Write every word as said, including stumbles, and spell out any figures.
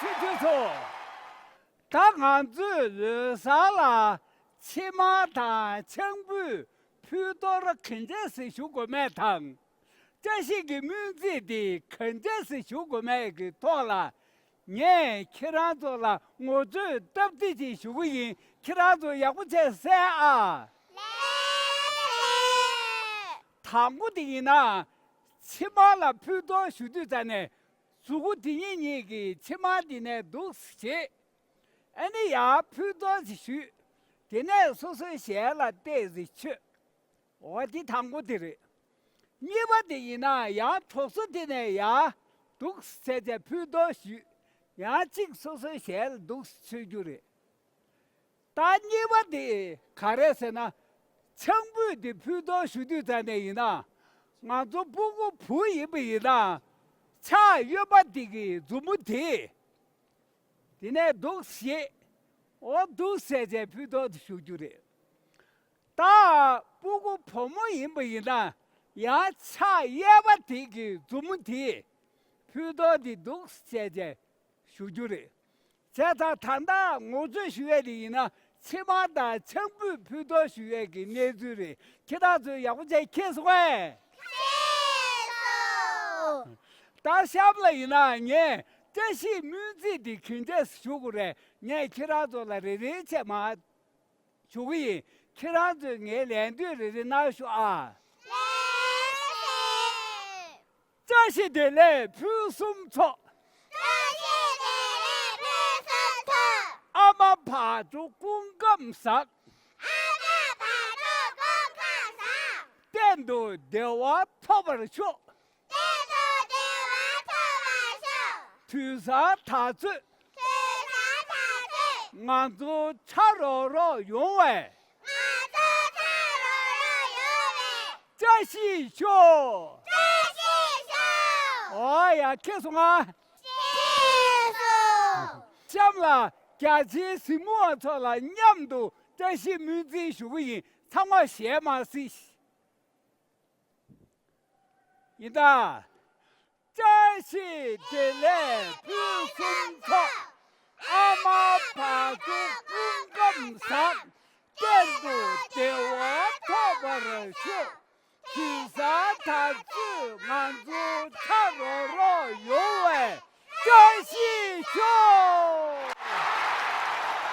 ཆུ་ཆུ་ཚོ། ད་ང་ཚོས་ལོ་གསར་ལ་ཕྱེ་མར་དང་ཆང་ཕུད་ཕུད་གཏོར་ག་འདྲས་སེ་ཞུ་དགོས་མེད་དང་། བཀྲ་ཤིས་ཀྱི་སྨོན་ཚིག་དེ་ག་འདྲས་སེ་ཞུ་དགོས་མེད་ཀྱི་ཐོག་ལ། ངས་ཁྱེད་རང་ཚོ་ལ་ངོ་སྤྲོད་སྟབས་བདེ་ཅིག་ཞུ་གི་ཡིན། ཁྱེད་རང་ཚོ་ཡག་པོ་བྱས་གསན་ཨ། དང་པོ་དེ་ཡིན་ན། ཕྱེ་མར་ལ་ཕུད་གཏོར་ཞུ་དུས་ཙ་ནས། གཟུགས་པོ་དེ་ཉིད་ཉིད་ཀྱིས་ཕྱེ་མར་དེ་ནས་འདུག་སེ་བྱེད། ཨ་ནི་ཡར་ཕུད་གཏོར་ཞིག་ཞུས། དེ་ནས་སོ་སོའི་ཞལ་ལ་བལྟས་ཏེ་མཆོད། འོ་དེ་དང་པོ་དེ་རེད། གཉིས་པ་དེ་ཡིན་ན་ཡང་གྲོགས་པོ་དེ་ནས་ཡར་འདུག་སེ་བྱས་ཕུད་གཏོར་ཞུས། ཡང་གཅིག་སོ་སོའི་ཞལ་ལ་འདུག་སེ་མཆོད་རྒྱུ་རེད། ད་གཉིས་པ་དེ་ག་རེ་ཟེར་ན། ཆང་ཕུད་དེ་ཕུད་གཏོར་ཞུ་དུས་ཙ་ནས་ཡིན་ན། ང་ཚོ་སྤུ་གུ་བུ་ཡིན་པ་ཡིན་ན། ཕྱག་གཡོན་པ་དེ་གི་མཛུབ་མོ་དེ། དེ་ནས་འདུག་སེ་བྱེད། འོ་འདུག་སེ་བྱས་ཕུད་གཏོར་དེ་ཞུ་རྒྱུ་རེད། ད་སྤུ་གུ་བུ་མོ་ཡིན་པ་ཡིན་ན། ཡང་ཕྱག་གཡས་པ་དེ་གི་མཛུབ་མོ་དེ། ཕུད་གཏོར་དེ་འདུག་སེ་བྱས་བྱས་ཞུ་རྒྱུ་རེད། བྱས་ཙང་ད་ལྟ་ངོ་སྤྲོད་ཞུ་ཡས་དེ་ཡིན་ན། ཕྱེ་མར་དང་ཆང་ཕུད་ཕུད་གཏོར་ཞུ་ཡས་ཀྱི་གནས་ཚུལ་རེད། ཁྱེད་རང་ཚོས་ཡག་པོ་བྱས་མཁྱེན་སོང་ངས། མཁྱེན་སོང་། ད་གཤམ་ལ་ཡིན་ན་ངས་བཀྲ་ཤིས་སྨོན་ཚིག་འདི་ག་འདྲས་ཞུ་དགོས་རེད། ངས་ཁྱེད་རང་ཚོ་ལ་རེ་རེ་བྱས་མར་ཞུ་གི་ཡིན། ཁྱེད་རང་ཚོས་ངའི་ལན་ལྡོག་རེ་རེ་གནང་ཤོག་ཨ། ལགས་སེ། བཀྲ་ཤིས་བདེ་ལེགས་ཕུན་སུམ་ཚོགས། བཀྲ་ཤིས་བདེ་ལེགས་ཕུན་སུམ་ཚོགས། ཨ་མ་བག་དྲོ་སྐུ་ཁམས་བཟང་། ཨ་མ་བག་དྲོ་སྐུ་ཁམས་བཟང་། གཏན་དུ་བདེ་བ་ཐོབ་པར་ཤོག། གཏན་དུ་བདེ་བ་ཐོབ་པར་ཤོག། དུས་བཟང་དུས་ཚོད། དུས་བཟང་དུས་ཚོད། ང་ཚོ་ཕྲ་རོགས་རོགས་ཡོང་བའི། ང་ཚོ་ཕྲ་རོགས་རོགས་ཡོང་བའི། བཀྲ་ཤིས་ཤོག། བཀྲ་ཤིས་ཤོག། འོ་ཡ་མཁྱེན་སོང་ང་། མཁྱེན་སོང་། གཤམ་ལ་རྒྱ་ཆེའི་གཟིགས་མོ་བ་ཚོ་ལ་མཉམ་དུ་བཀྲ་ཤིས་སྨོན་ཚིག་ཞུ་གི་ཡིན། ཚང་མ་ཞལ་མར་གཟིགས། ཡིན་ད། བཀྲ་ཤིས་བདེ་ལེགས་ཕུན་སུམ་ཚོགས། ཨ་མ་བག་དྲོ་སྐུ་ཁམས་བཟང་། གཏན་དུ་བདེ་བ་ཐོབ་པར་ཤོག། དུས་བཟང་དུས་ཚོད་ང་ཚོ་ཕྲ་རོགས་རོགས་ཡོང་བའི། བཀྲ་ཤིས་ཤོག།